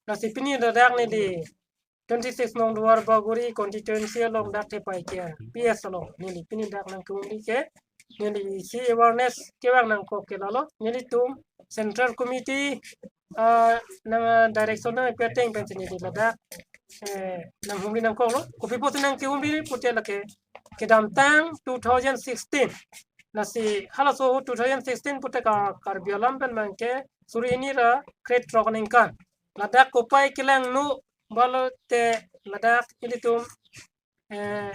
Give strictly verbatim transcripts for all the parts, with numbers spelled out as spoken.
Lasi pini ladak neli twenty-six number Duarbagori constituency along dak Thepai Kejang P S along neli pini dak nangkehumri ke neli isi awareness kevang nangkok ke lalo, nelitum Central Committee, ah, nang, ah, direction nangpi ateng pensi neli ladak, eh, nanghumri nangkoklo. Kopi pusi nangkehumri pute lake kedamtang two thousand sixteen. Lasi halaso ahut two thousand sixteen pute ka Karbi alam pen abangke suri hini ra krethrok aningkan. Ladak kopai kelangno pulote ladak ilitum, eh,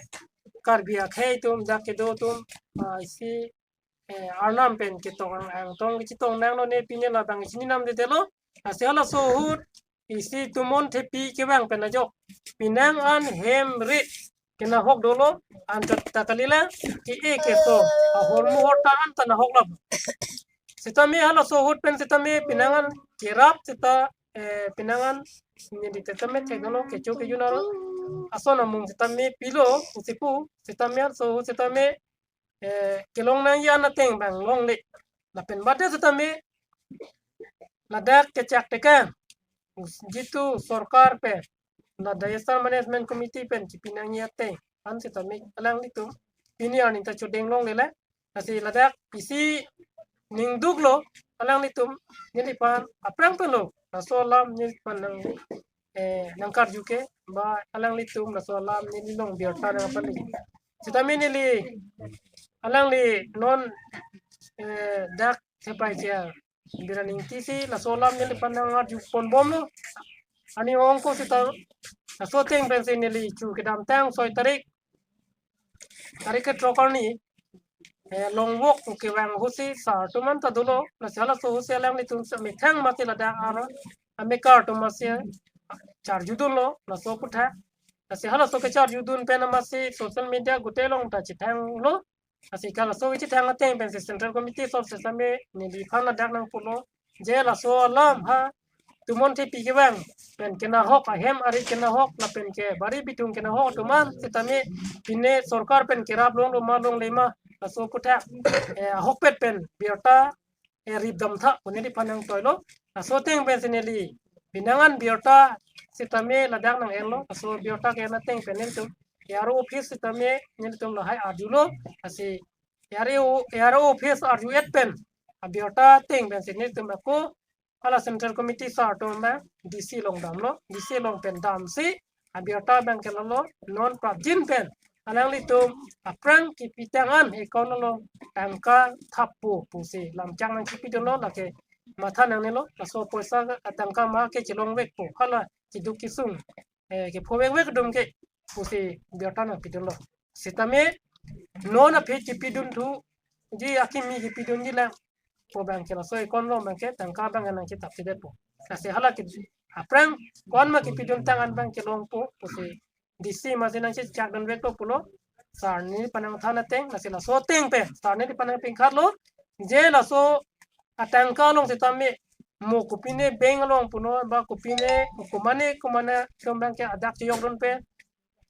Karbi akhei atum dak kedo atum, ah, isi, eh, arnam pen ketong angtong kechetong nanglo ne pine labang isi ninam detelo. Lasi halaso ahut isi Tumon Thepi kevang pen ajok pinang an hem rit kenahok dolo, anchot ta kalila ke-e keso ahormu horta an ta nahok lam. Sitame halaso ahut pen sitame pinang an kerap sita, eh, pinang an neli sitame thekdolo kecho kejun aro ason amung sitame pilo pusi pu sitame halaso ahut sitame, eh, kelong nangji an ateng abang longle. Lapen bade sitame ladak kechak teka jitu sorkar pen, la Disaster Management Committee pen kipi nangji ateng an sitame alanglitum pini arni ta chodeng longle le. Lasi ladak isi ningduklo alanglitum neliphan aphrang pen lo laso alam neliphan nang, eh, nangkarju ke ba alanglitum laso alam neli along birta nangpali. Sitame neli alangli non, eh, dak Thepai Kejang Biraning T C laso alam neliphan nangarju ponbomlo. Ani ongko sita laso ateng pensi neli chu kedamtang soi tarik, tarik kethrok arni, eh, longvok pu kevang ahutsi sar atum an ta dolo, lasi halaso ahutsi alanglitum si methang masi ladak aro amekar atum masi charjudunlo laso aputhak. Lasi halaso kecharjudun pen masi social media gute along ta chethanglo. Lasi halaso kechethang ateng pensi Central Committee asor sitame neliphan ladak nangpulo je laso alam ha Tumon Thepi kevang pen kenahok, ahem arit kenahok lapen ke bari bithung kenahok atum an sitame pine sorkar pen kerap longlo ma longle ma laso aputhak, eh, ahokpet pen birta, eh, ripdam tha pu neliphan nangtoilo. Laso ateng pensi neli pinang an birta sitame ladak nang-enlo. Laso birta ke-en ateng pen nelitum A R O office sitame nelitum lahai arjulo. Lasi A R O, A R O office arju-et pen abirta ateng pensi nelitum ako hala Central Committee asar atum abang D C along damlo, D C along pen damsi abirta abangke lalo non prapjin pen alanglitum aphrang kipitang an account along tangka thappo pusi lamchak nangkipidunlo, lake matha nangnelo, laso apoisa atangka ma ke chelongvekpo, hala keduk kesung, eh, kephovekvek atum ke pusi birta nangpidunlo. Sitame non aphi kipidun thuji akimi kipidunji lang pu abangke laso account along abangke tangka abang nangketap chedetpo. Lasi hala ke aphrang ko-an ma kipiduntang an abangke longpo pusi D C masi nangchechakdunvekpo pulo. Sar neliphan nangthan ateng, lasi laso ateng pen sar neliphan nangpingkhatlo je laso atangka along sitame mo kopine bank along punon ba kopine komane komane atum abangke adak cheyokdun pen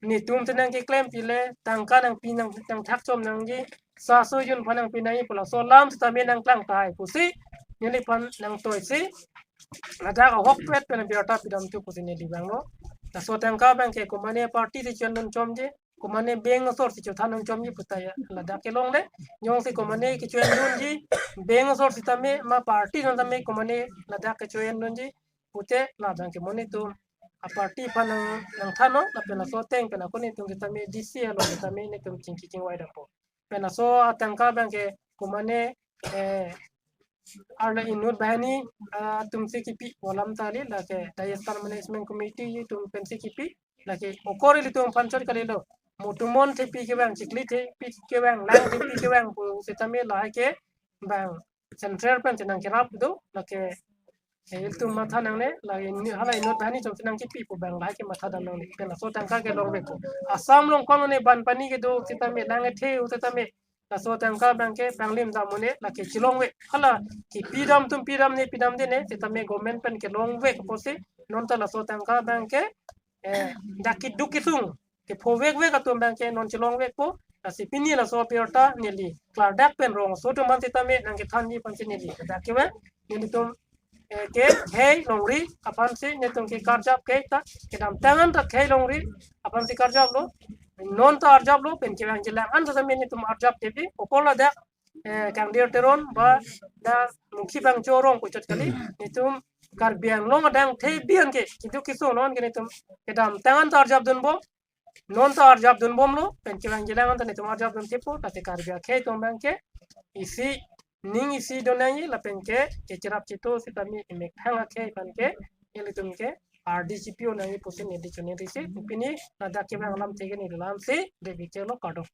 netum te nangkeklem pile, tangka nangpi nang, nangthak chom nangji, sa soi jun aphan nangpi nangji pu laso alam sitame nangklang tahai pusi neliphan nangtoisi ladak ahokpet pen birta pidam thu pusi neli vanglo. Laso atangka abangke komane party si choendun chomji, komane bank asor si chothandun chomji puta ya ladak kelongle. Jongsi komane kechoendunji bank asor sitame ma party asor tame komane ladak kechoendunji pute labangke monit atum aparty aphan nang, nangthanlo, lapen laso ateng pen ako netum sitame D C along sitame netum chingki chingvai dampo. Pen laso atangka abangke komane, eh, arlo inut banghini, ah, atumsi kipi pu alam ta kali, lake Disaster Management Committee atum pensi kipi, lake okori ilitum aphan chot kalilo. Mo Tumon Thepi kevang, Chikli Thepi kevang, Lang Thepi kevang pu sitame lahai ke abang Central pensi nangkerap do, lake, eh, ilitum matha nangne, la ini hala inut banghini chot nangkipi pu abang lahai ke matha dam nangne. Pen laso atangka ke longvekpo. Assam along ko-an ne banpani kedo sitame, nang ethe u sitame, laso atangka abangke panglim dam un-e, lake chelongvek. Hala kipidam atum pidamne pidamdene sitame government pen kelongvek pusi non ta laso atangka abangke, eh, dak keduk kesung kephovekvek atum abangke non chelongvekpo. Lasi pini laso apirta neli klardak pen rongso atum aphan sitame nangkethanji aphansi neli dak kevang. Nelitum, eh, ke khei longri aphansi nelitum ke karjap ke ta kedamtang an ta khei longri aphansi karjaplo. Non ta arjaplo, pen kevangjilang an ta sitame nelitum arjap kebi. Okol ladak, eh, Kangdir Teron ba dak Mukhi Bangcho arong puchot kali. Nelitum Karbi Anglong adang thei bian ke, kidu kiso non ke nelitum kedamtang an ta arjapdunbom, non ta arjapdunbomlo, pen kevangjilang an ta nelitum arjapdun tipo, lasi Karbi akhei atum abang ke isi ning isi do nangji, lapen ke kecherap chito sitame emekhang akhei aphan ke nelitum ke ardi chipi-o nangji pusi neli chonirisi. Pini ladak kevang alamthe ke neli la-ansi debik chelo, kardom.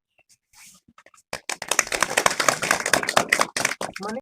Mane